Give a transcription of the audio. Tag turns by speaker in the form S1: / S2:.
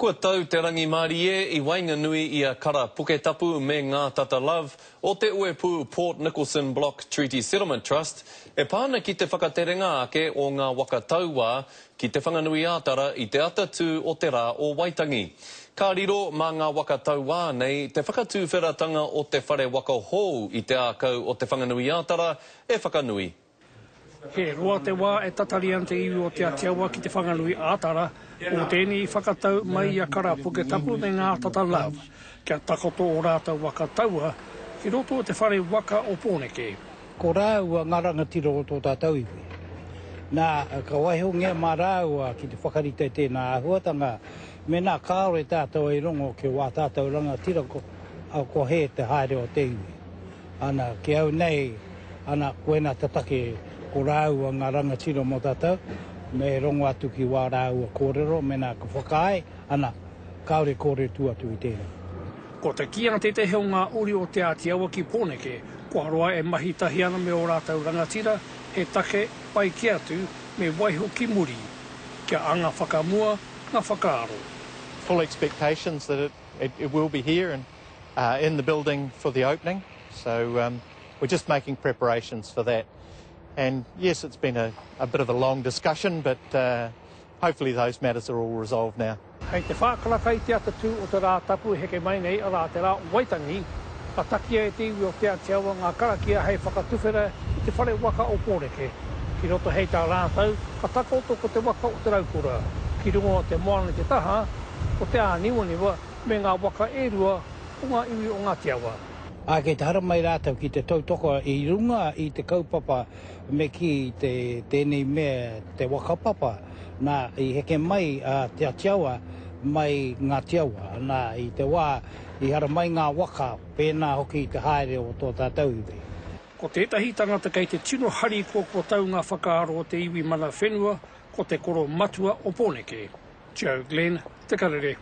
S1: Kua tau te rangimārie i waenganui i a Kara Puketapu me Ngātata Love o te uepū Port Nicholson Block Treaty Settlement Trust e pā ana ki te whakaterenga ake o ngā waka tauā ki Te Whanganui-ā-Tara i te atatū o te rā o Waitangi. Ka riro mā ngā waka tauā nei te whakatuwheratanga o te whare waka hou i te ākau o Te Whanganui-ā-Tara e whakanui.
S2: He roa te wā e tatari ana te iwi o Te Atiawa ki Te Whanganui-ā-Tara mō tēnei whakatau mai i a Kara Puketapu me Ngātata Love kia takoto ō rātou waka taua ki roto o te whare waka o Pōneke.
S3: Ko rāua ngā rangatira o tō tātou iwi. Nā, ka waihongia mā rāua ki te whakarite tēnā āhuatanga, mēnā kāore tātou e rongo ki wā tātou rangatira ko hē te haere o te iwi. Ana, ki au nei, ana, koina te take ko rāua ngā rangatira mō tātou, me rongo atu ki wā rāua kōrero, mēnā ka whakaae, ana, kāore kōrero tua atu i tērā.
S2: Ko te kī a tētehi o ngā uri o Te Āti Awa ki Pōneke, kua roa e mahi tahi ana me ō rātou rangatira, he take pai kē atu me waiho ki muri, kia anga whakamua ngā whakaaro.
S4: Full expectations that it, it will be here and in the building for the opening so um, we're just making preparations for that and yes it's been a, a bit of a long discussion but uh, hopefully those matters are all resolved now.
S2: Hei te whākaraka i te atatū o te Rā Tapu e heke mai nei, arā, te Rā o Waitangi, ka takia e te iwi o Te Āti Awa ngā karakia hei whakatuwhera i te whare waka o Pōneke. Ki roto hei tā rātou, ka takoto ko te waka o Te Raukura, ki runga o te moana i te taha, ko Te Āniwaniwa, me ngā waka e rua o ngā iwi o Ngāti Awa.
S3: Ā, kei te haramai rātou ki te tautoko i runga i te kaupapa me kī te tēnei mea te waka papa, nā, i heke mai a Te Atiawa mai Ngāti Awa, nā, i te wā i haramai ngā waka, pēnā hoki i te haere o tō tātou iwi.
S2: Ko tētahi tangata kei te tino harikoa kua tau ngā whakaaro o te iwi mana whenua ko te koro matua o Pōneke, Joe Glenn, Te Karere.